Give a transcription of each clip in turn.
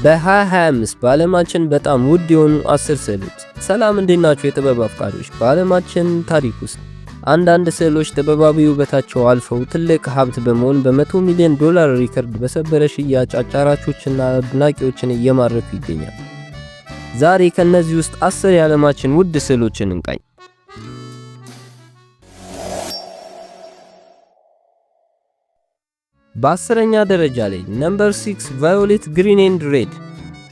በ2025 በዓለማችን በጣም ውድ የሆኑ 10 ስዕሎች። ሰላም፣ እንዴት ናችሁ የጥበብ አፍቃሪዎች? በዓለማችን ታሪክ ውስጥ አንዳንድ ስዕሎች ጥበባዊ ውበታቸው አልፈው ትልቅ ሀብት በመሆን በ100 ሚሊዮን ዶላር ሪከርድ በሰበረ ሽያጭ አጫራቾችና አድናቂዎችን እየማረኩ ይገኛል። ዛሬ ከእነዚህ ውስጥ 10 የዓለማችን ውድ ስዕሎችን እንቃኝ። በ10ኛ ደረጃ ላይ number 6 Violet, Green and Red።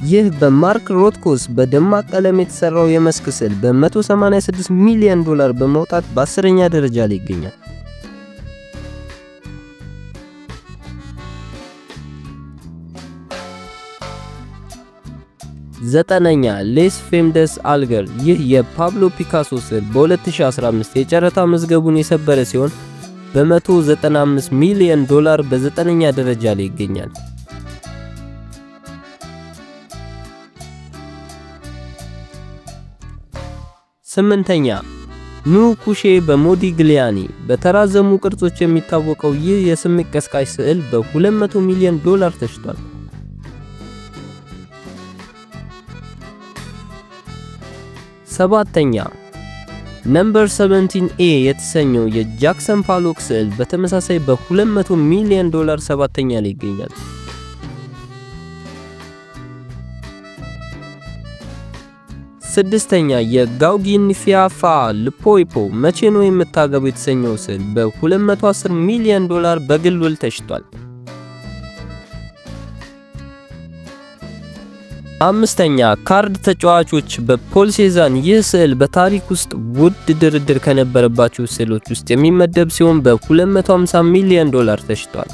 ይህ በማርክ ሮትኮስ በደማቅ ቀለም የተሰራው የመስክ ስዕል በ186 ሚሊዮን ዶላር በመውጣት በ10ኛ ደረጃ ላይ ይገኛል። ዘጠነኛ Les Femmes d'Alger። ይህ የፓብሎ ፒካሶ ስዕል በ2015 የጨረታ መዝገቡን የሰበረ ሲሆን በ195 ሚሊዮን ዶላር በዘጠነኛ ደረጃ ላይ ይገኛል። ስምንተኛ Nu couchée በሞዲግሊያኒ። በተራዘሙ ቅርጾች የሚታወቀው ይህ የስሜት ቀስቃሽ ስዕል በ200 ሚሊዮን ዶላር ተሽጧል። ሰባተኛ Number 17 A የተሰኘው የጃክሰን ፖሎክ ስዕል በተመሳሳይ በ200 ሚሊዮን ዶላር ሰባተኛ ላይ ይገኛል። ስድስተኛ የጋውጊን ፊያፋ ልፖይፖ መቼ ነው የምታገቡ የተሰኘው ስዕል በ210 ሚሊዮን ዶላር በግል ውል ተሽጧል። አምስተኛ ካርድ ተጫዋቾች በፖል ሴዛን። ይህ ስዕል በታሪክ ውስጥ ውድ ድርድር ከነበረባቸው ስዕሎች ውስጥ የሚመደብ ሲሆን በ250 ሚሊዮን ዶላር ተሽጧል።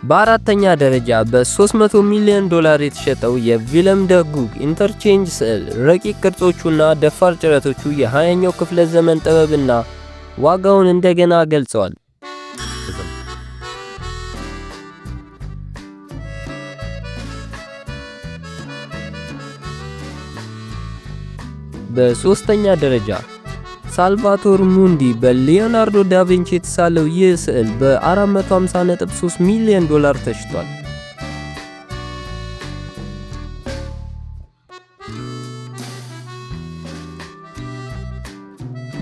በአራተኛ ደረጃ በ300 ሚሊዮን ዶላር የተሸጠው የቪለም ደ ጉግ Interchange ስዕል ረቂቅ ቅርጾቹና ደፋር ጭረቶቹ የ20ኛው ክፍለ ዘመን ጥበብና ዋጋውን እንደገና ገልጸዋል። በሶስተኛ ደረጃ ሳልቫቶር ሙንዲ በሊዮናርዶ ዳቪንቺ የተሳለው ይህ ስዕል በ450.3 ሚሊዮን ዶላር ተሽጧል።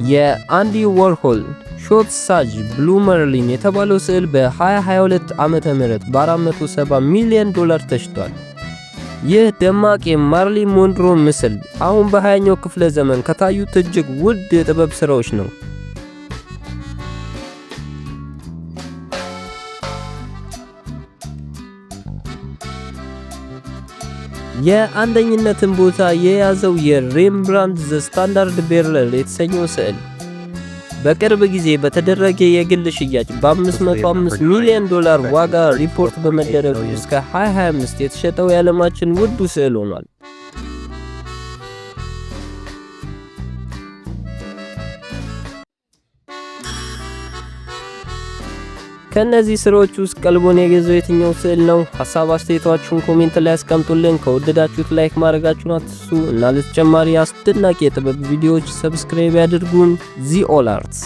የአንዲ ዎርሆል Shot Sage Blue Marlin የተባለው ስዕል በ2022 ዓመተ ምህረት በ470 ሚሊዮን ዶላር ተሽጧል። ይህ ደማቅ የማርሊን ሞንድሮ ምስል አሁን በ20ኛው ክፍለ ዘመን ከታዩት እጅግ ውድ የጥበብ ሥራዎች ነው። የአንደኝነትን ቦታ የያዘው የሬምብራንት The Standard Bearer የተሰኘው ስዕል በቅርብ ጊዜ በተደረገ የግል ሽያጭ በ505 ሚሊዮን ዶላር ዋጋ ሪፖርት በመደረጉ እስከ 2025 የተሸጠው የዓለማችን ውዱ ስዕል ሆኗል። ከእነዚህ ስራዎች ውስጥ ቀልቦን የገዛው የትኛው ስዕል ነው? ሀሳብ አስተያየታችሁን comment ላይ ያስቀምጡልን። ከወደዳችሁት like ማድረጋችሁን አትርሱ እና ለተጨማሪ አስደናቂ የጥበብ ቪዲዮዎች subscribe ያድርጉን። ዚ ኦል አርትስ።